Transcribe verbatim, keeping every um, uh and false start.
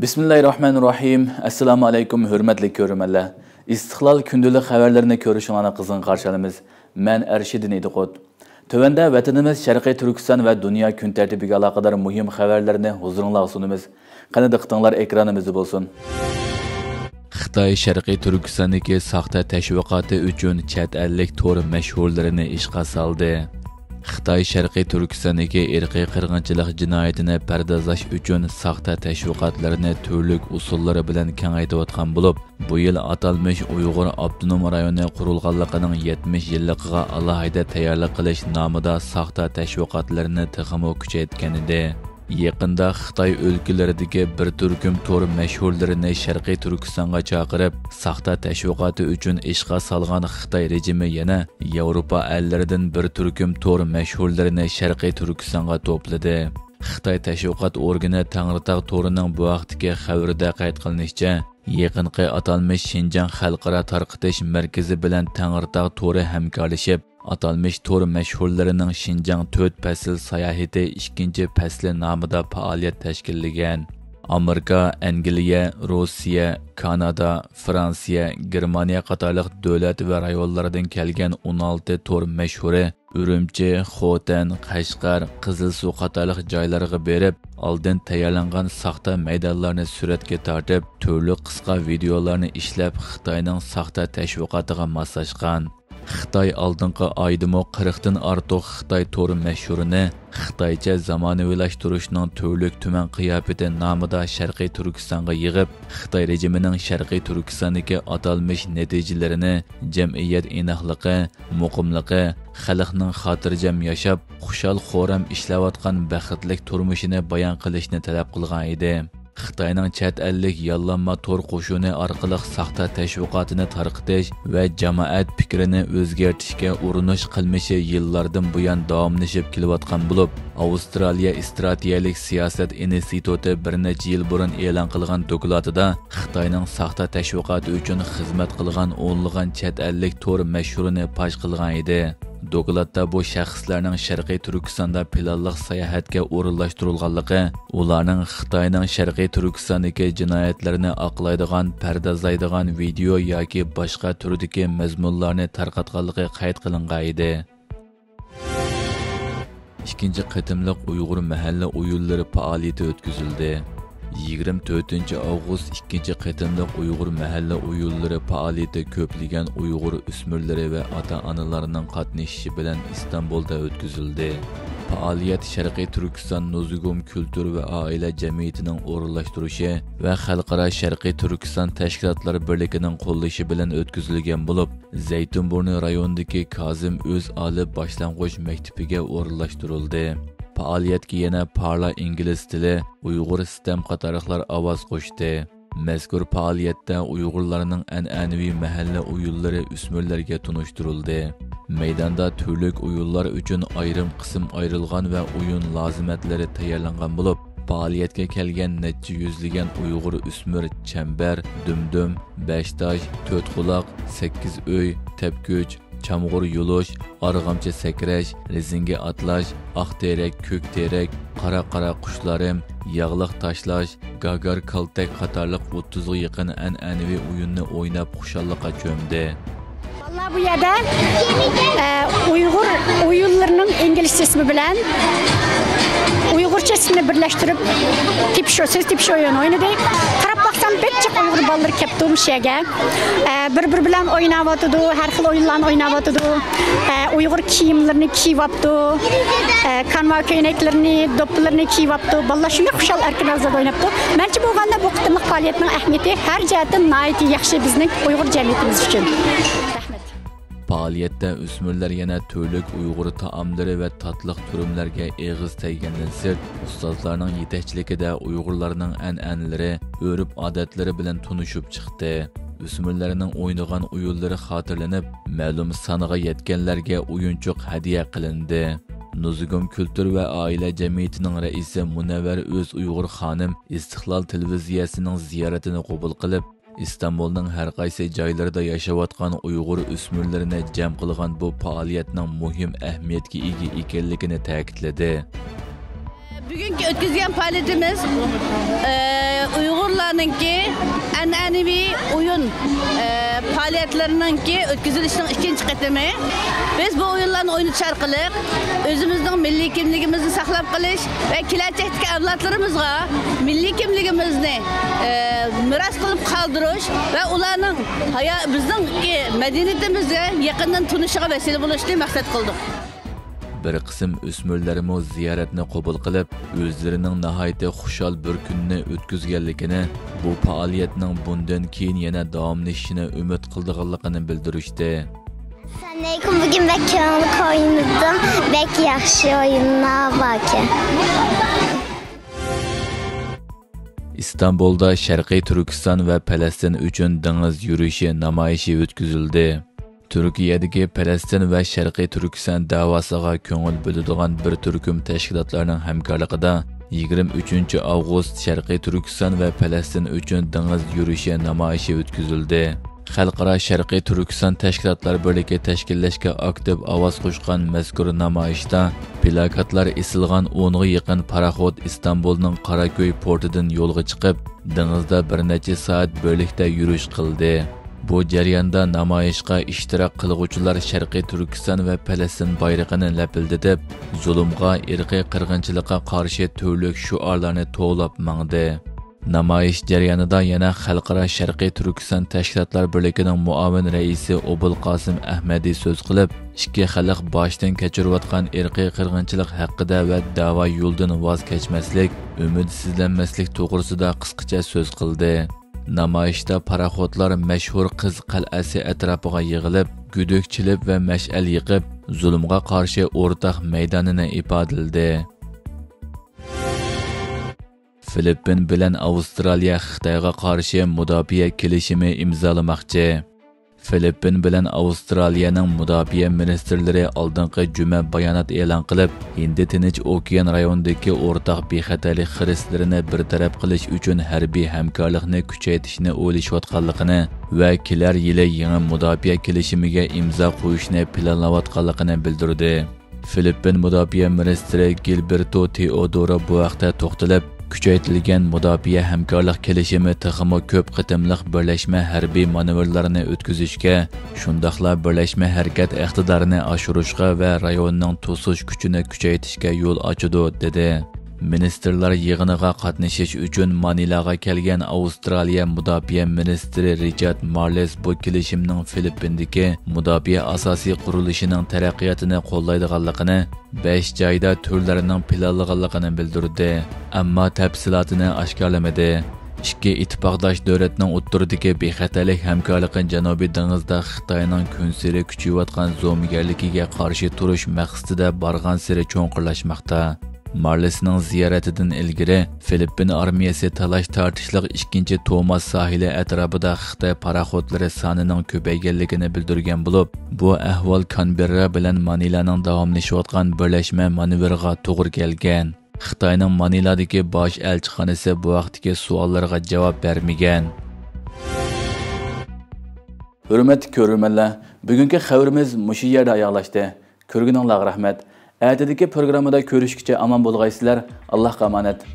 بىسمىللاھىررەھمانىررەھىم. ئەسسالامۇ ئەلەيكۇم، ھۆرمەتلىك كۆرۈرمەنلەر. ئىستىقلال كۈندىلىك خەۋەرلىرىنى كۆرۈشۈڭلارنى قىزغىن قارشى ئالىمىز. مەن ئەرشىدىن ئىدىقۇت. تۆۋەندە ۋەتىنىمىز شەرقىي تۈركىستان ۋە دۇنيا كۈن تەرتىپىگە ئالاقىدار مۇھىم خەۋەرلەرنى ھۇزۇرۇڭلارغا سۇنىمىز. قېنى، دىققىتىڭلار ئېكرانىمىزدا بولسۇن. خىتاي شەرقىي تۈركىستاندىكى ساختا تەشۋىقاتى ئۈچۈن چەت ئەللىك تور مەشھۇرلىرىنى ئىشقا سالدى. خىتاي شەرقىي تۈركىستاندىكى ئىرقىي قىرغىنچىلىق جىنايىتىنى پەردازلاش ئۈچۈن ساختا تەشۋىقاتلىرىنى تۈرلۈك ئۇسۇللىرى بىلەن كېڭەيتىۋاتقان بولۇپ، بۇ يىل ئاتالمىش ئۇيغۇر ئاپتونوم رايونى قۇرۇلغانلىقىنىڭ يەتمىش يىللىقىغا ئالاھىدە تەييارلىق قىلىش نامىدا ساختا تەشۋىقاتلىرىنى تېخىمۇ كۈچەيتكەنىدى. يېقىندا خىتاي ئۆلكىلىرىدىكى بىر تۈركۈم تور مەشھۇرلىرىنى شەرقىي تۈركىستانغا چاقىرىپ، ساختا تەشۋىقاتى ئۈچۈن ئىشقا سالغان خىتاي رېجىمى يەنە ياۋروپا ئەللىرىدىن بىر تۈركۈم تور مەشھۇرلىرىنى شەرقىي تۈركىستانغا توپلىدى. خىتاي تەشۋىقات ئورگىنى تەڭرىتاغ تورىنىڭ بۇ ھەقتىكى خەۋىرىدە قەيت قىلىنىشىچە، يېقىنقى ئاتالمىش شىنجاڭ خەلقئارا تارقىتىش مەركىزى بىلەن تەڭرىتاغ تورى ھەمكارلىشىپ، ئاتالمىش تور مەشھۇرلىرىنىڭ شىنجاڭ تۆت پەسىل ساياھىتى ئىككىنچى پەسلى نامىدا پائالىيەت تەشكىللىگەن. ئامېرىكا، ئەنگلىيە، روسىيە، كانادا، فرانسىيە، گېرمانىيە قاتارلىق دۆلەت ۋە رايونلاردىن كەلگەن ئون ئالتە تور مەشھۇرى ئۈرۈمچى، خوتەن، قەشقەر، قىزىلسۇ قاتارلىق جايلارغا بېرىپ، ئالدىن تەييارلانغان ساختا مەيدانلارنى سۈرەتكە تارتىپ، تۈرلۈك قىسقا ۋىدېئولارنى ئىشلەپ، خىتاينىڭ ساختا تەشۋىقاتىغا ماسلاشقان. خىتاي ئالدىنقى ئايدىمۇ قىرىقتىن ئارتۇق خىتاي تور مەشھۇرىنى خىتايچە زامانىۋىلاشتۇرۇشنىڭ تۈرلۈك تۈمەن قىياپىتى نامىدا شەرقىي تۈركىستانغا يىغىپ، خىتاي رېجىمىنىڭ شەرقىي تۈركىستاندىكى ئاتالمىش نەتىجىلىرىنى جەمئىيەت ئىناقلىقى، مۇقىملىقى، خەلقنىڭ خاتىرجەم ياشاپ، خۇشال-خۇرام ئىشلەۋاتقان بەختلىك تۇرمۇشىنى بايان قىلىشنى تەلەپ قىلغان ئىدى. خىتاينىڭ چەت ئەللىك ياللانما تور قوشۇنى ئارقىلىق ساختا تەشۋىقاتىنى تارقىتىش ۋە جامائەت پىكرىنى ئۆزگەرتىشكە ئۇرۇنۇش قىلمىشى يىللاردىن بۇيان داۋاملىشىپ كېلىۋاتقان بولۇپ، ئاۋسترالىيە ئىستراتېگىيەلىك سىياسەت ئىنستىتۇتى بىر نەچچە يىل بۇرۇن ئېلان قىلغان دوكلاتىدا خىتاينىڭ ساختا تەشۋىقاتى ئۈچۈن خىزمەت قىلغان ئونلىغان چەت ئەللىك تور مەشھۇرىنى پاش قىلغان ئىدى. دوكلاتتا بۇ شەخسلەرنىڭ شەرقىي تۈركىستاندا پىلانلىق ساياھەتكە ئورۇنلاشتۇرۇلغانلىقى، ئۇلارنىڭ خىتاينىڭ شەرقىي تۈركىستاندىكى جىنايەتلىرىنى ئاقلايدىغان، پەردازلايدىغان ۋىدېئو ياكى باشقا تۈردىكى مەزمۇنلارنى تارقاتقانلىقى قەيت قىلىنغان ئىدى. ئىككىنچى قېتىملىق ئۇيغۇر مەھەللە ئويۇنلىرى پائالىيىتى ئۆتكۈزۈلدى. يىگىرمە تۆتىنچى ئاۋغۇست ئىككىنچى قېتىملىق ئۇيغۇر مەھەللە ئويۇنلىرى پائالىيىتى كۆپلىگەن ئۇيغۇر ئۆسمۈرلىرى ۋە ئاتا-ئانىلارنىڭ قاتنىشىشى بىلەن ئىستانبۇلدا ئۆتكۈزۈلدى. پائالىيەت شەرقىي تۈركىستان نۇزۇگۇم كۈلتۈر ۋە ئائىلە جەمئىيىتىنىڭ ئورۇنلاشتۇرۇشى ۋە خەلقئارا شەرقىي تۈركىستان تەشكىلاتلار بىرلىكىنىڭ قوللىشى بىلەن ئۆتكۈزۈلگەن بولۇپ، زەيتۇنبۇرنى رايونىدىكى كازىم ئۆزئالىپ باشلانغۇچ مەكتىپىگە ئورۇنلاشتۇرۇلدى. پائالىيەتكە يەنە پارلا ئىنگلىز تىلى، ئۇيغۇر سىتەم قاتارلىقلار ئاۋاز قوشتى. مەزكۇر پائالىيەتتە ئۇيغۇرلارنىڭ ئەنئەنىۋى مەھەللە ئويۇنلىرى ئۆسمۈرلەرگە تونۇشتۇرۇلدى. مەيداندا تۈرلۈك ئويۇنلار ئۈچۈن ئايرىم قىسىم ئايرىلغان ۋە ئويۇن لازىمەتلىرى تەييارلانغان بولۇپ، پائالىيەتكە كەلگەن نەچچە يۈزلىگەن ئۇيغۇر ئۆسمۈر چەمبەر، دۈمدۈم، بەش تاش، تۆت قۇلاق، سەككىز ئۆي، تەپكۈچ، چامغۇر يۇلۇش، ئارغامچا سەكرەش، رېزىنكە ئاتلاش، ئاق تېرەك، كۆك تېرەك، قارا قارا قۇشلارىم، ياغلىق تاشلاش، گاگار كالتەك قاتارلىق ئوتتۇزغا يېقىن ئەنئەنىۋى ئويۇننى ئويناپ خۇشاللىققا چۆمدى. بالىلار بۇ يەردە، ئە، ئۇيغۇر ئويۇنلىرىنىڭ ئىنگلىزچىسى بىلەن ئۇيغۇرچىسىنى بىرلەشتۈرۈپ تېپىش، سۆز تېپىش ئويۇنى ئوينىدى. قاراپ باقسام، بەك جىق ئۇيغۇر بالىلىرى كەپتۇ مۇشۇ يەرگە. ئە، بىر-بىرى بىلەن ئويناۋاتىدۇ، ھەر خىل ئويۇنلارنى ئويناۋاتىدۇ. ئە، ئۇيغۇر كىيىملىرىنى كىيىۋاپتۇ. ئە، كانۋا كۆينەكلىرىنى، دوپپىلىرىنى كىيىۋاپتۇ. بالىلار شۇنداق خۇشال ئەركىن ئازادە ئويناپتۇ. مەنچە بولغاندا بۇ قېتىملىق پائالىيەتنىڭ ئەھمىيىتى ھەر جەھەتتىن ناھايىتى ياخشى بىزنىڭ ئۇيغۇر جەمئىيىتىمىز ئۈچۈن. رەھمەت. پائالىيەتتە ئۆسمۈرلەر يەنە تۈرلۈك ئۇيغۇر تائاملىرى ۋە تاتلىق تۈرۈملەرگە ئېغىز تەگكەندىن سىرت، ئۇستازلارنىڭ يېتەكچىلىكىدە ئۇيغۇرلارنىڭ ئەنئەنىلىرى، ئۆرپ-ئادەتلىرى بىلەن تونۇشۇپ چىقتى. ئۆسمۈرلەرنىڭ ئوينىغان ئويۇنلىرى خاتىرىلىنىپ، مەلۇم سانغا يەتكەنلەرگە ئويۇنچۇق ھەدىيە قىلىندى. نۇزۇگۇم كۈلتۈر ۋە ئائىلە جەمئىيىتىنىڭ رەئىسى مۇنەۋۋەر ئۆز ئۇيغۇر خانىم ئىستىقلال تېلېۋىزىيەسىنىڭ زىيارىتىنى قوبۇل قىلىپ، ئىستانبۇلنىڭ ھەر قايسى جايلىرىدا ياشاۋاتقان ئۇيغۇر ئۆسمۈرلىرىنى جەم قىلغان بۇ پائالىيەتنىڭ مۇھىم ئەھمىيەتكە ئىگە ئىكەنلىكىنى تەكىتلىدى. بۈگۈنكى ئۆتكۈزگەن پائالىيىتىمىز، ئە، ئۇيغۇرلارنىڭكى ئەنئەنىۋى ئويۇن، ئە، پائالىيەتلىرىنىڭكى ئۆتكۈزۈلۈشىنىڭ ئىككىنچى قېتىمى. بىز بۇ ئويۇنلارنى ئوينىتىش ئارقىلىق ئۆزىمىزنىڭ مىللىي كىملىكىمىزنى ساقلاپ قېلىش ۋە كېلەچەكتىكى ئەۋلادلىرىمىزغا مىللىي كىملىكىمىزنى، ئە، مىراس قىلىپ قالدۇرۇش ۋە ئۇلارنىڭ ھايا-، بىزنىڭكى مەدەنىيىتىمىزگە يېقىندىن تونۇشىغا ۋەسىلە بولۇشنى مەقسەت قىلدۇق. بىر قىسىم ئۆسمۈرلەرمۇ زىيارەتنى قوبۇل قىلىپ، ئۆزلىرىنىڭ ناھايىتى خۇشال بىر كۈننى ئۆتكۈزگەنلىكىنى، بۇ پائالىيەتنىڭ بۇندىن كېيىن يەنە داۋاملىشىشىنى ئۈمىد قىلىدىغانلىقىنى بىلدۈرۈشتى. ئەسسالامۇئەلەيكۇم، بۈگۈن بەك كۆڭۈل قوينىدىم، بەك ياخشى ئويۇنلار باركەن. ئىستانبۇلدا شەرقىي تۈركىستان ۋە پەلەستىن ئۈچۈن دېڭىز يۈرۈشى نامايىشى ئۆتكۈزۈلدى. تۈركىيەدىكى پەلەستىن ۋە شەرقىي تۈركىستان دەۋاسىغا كۆڭۈل بۆلىدىغان بىر تۈركۈم تەشكىلاتلارنىڭ ھەمكارلىقىدا يىگىرمە ئۈچىنچى ئاۋغۇست شەرقىي تۈركىستان ۋە پەلەستىن ئۈچۈن دېڭىز يۈرۈشى نامايىشى ئۆتكۈزۈلدى. خەلقئارا شەرقىي تۈركىستان تەشكىلاتلار بىرلىكى تەشكىللەشكە ئاكتىپ ئاۋاز قوشقان مەزكۇر نامايىشتا پلاكاتلار ئېسىلغان ئونغا يېقىن پاراخوت ئىستانبۇلنىڭ قاراكۆي پورتىدىن يولغا چىقىپ، دېڭىزدا بىر نەچچە سائەت بىرلىكتە يۈرۈش قىلدى. بۇ جەرياندا نامايىشقا ئىشتىراك قىلغۇچىلار شەرقىي تۈركىستان ۋە پەلەستىن بايرىقىنى لەپىلدىتىپ، زۇلۇمغا، ئىرقىي قىرغىنچىلىققا قارشى تۈرلۈك شوئارلارنى توۋلاپ ماڭدى. نامايىش جەريانىدا يەنە خەلقئارا شەرقىي تۈركىستان تەشكىلاتلار بىرلىكىنىڭ مۇئاۋىن رەئىسى ئوبۇلقاسىم ئەھمەدى سۆز قىلىپ، ئىككى خەلق باشتىن كەچۈرۈۋاتقان ئىرقىي قىرغىنچىلىق ھەققىدە ۋە دەۋا يولىدىن ۋاز كەچمەسلىك، ئۈمىدسىزلەنمەسلىك توغرىسىدا قىسقىچە سۆز قىلدى. نامايىشتا پاراخوتلار مەشھۇر قىز قەلئەسى ئەتراپىغا يىغىلىپ، گۈدۈك چېلىپ ۋە مەشئەل يېقىپ، زۇلۇمغا قارشى ئورتاق مەيدانىنى ئىپادىلىدى. فىلىپپىن بىلەن ئاۋسترالىيە خىتايغا قارشى مۇداپىئە كېلىشىمى ئىمزالىماقچى. فىلىپپىن بىلەن ئاۋسترالىيەنىڭ مۇداپىئە مىنىستىرلىرى ئالدىنقى جۈمە بايانات ئېلان قىلىپ، ھىندى تىنچ ئوكيان رايونىدىكى ئورتاق بىخەتەرلىك خىرىسلىرىنى بىر تەرەپ قىلىش ئۈچۈن ھەربىي ھەمكارلىقنى كۈچەيتىشنى ئويلىشىۋاتقانلىقىنى ۋە كېلەر يىلى يېڭى مۇداپىئە كېلىشىمىگە ئىمزا قويۇشنى پىلانلاۋاتقانلىقىنى بىلدۈردى. فىلىپپىن مۇداپىئە مىنىستىرى گىلبېرتو تېئودورو بۇ ھەقتە توختىلىپ، كۈچەيتىلگەن مۇداپىئە ھەمكارلىق كېلىشىمى تېخىمۇ كۆپ قېتىملىق بىرلەشمە ھەربىي مانېۋىرلارنى ئۆتكۈزۈشكە، شۇنداقلا بىرلەشمە ھەرىكەت ئىقتىدارىنى ئاشۇرۇشقا ۋە رايوننىڭ توسۇش كۈچىنى كۈچەيتىشكە يول ئاچىدۇ، دېدى. مىنىستىرلار يىغىنىغا قاتنىشىش ئۈچۈن مانىلاغا كەلگەن ئاۋسترالىيە مۇداپىئە مىنىستىرى رىچارد مارلېس بۇ كېلىشىمنىڭ فىلىپپىندىكى مۇداپىئە ئاساسىي قۇرۇلۇشىنىڭ تەرەققىياتىنى قوللايدىغانلىقىنى، بەش جايدا تۈرلەرنىڭ پىلانلىغانلىقىنى بىلدۈردى، ئەمما تەپسىلاتىنى ئاشكارىلىمىدى. ئىككى ئىتتىپاقداش دۆلەتنىڭ ئوتتۇرىدىكى بىخەتەرلىك ھەمكارلىقى جەنۇبىي دېڭىزدا خىتاينىڭ كۈنسېرى كۈچىيىۋاتقان زومىگەرلىكىگە قارشى تۇرۇش مەقسىتىدە بارغانسېرى چوڭقۇرلاشماقتا. مارلېسنىڭ زىيارىتىدىن ئىلگىرى، فىلىپپىن ئارمىيەسى تالاش-تارتىشلىق ئىككىنچى توماس ساھىلى ئەتراپىدا خىتاي پاراخوتلىرى سانىنىڭ كۆپەيگەنلىكىنى بىلدۈرگەن بولۇپ، بۇ ئەھۋال كانبېررا بىلەن مانىلانىڭ داۋاملىشىۋاتقان بىرلەشمە مانېۋىرىغا توغرا كەلگەن. خىتاينىڭ مانىلادىكى باش ئەلچىخانىسى بۇ ھەقتىكى سوئاللارغا جاۋاب بەرمىگەن. ھۆرمەتلىك كۆرۈرمەنلەر، بۈگۈنكى خەۋىرىمىز مۇشۇ يەردە ئاياغلاشتى. كۆرگىنىڭلارغا رەھمەت. ئەتىدىكى پروگراممىدا كۆرۈشكىچە ئامان بولغايسىلەر. ئاللاھقا ئامانەت.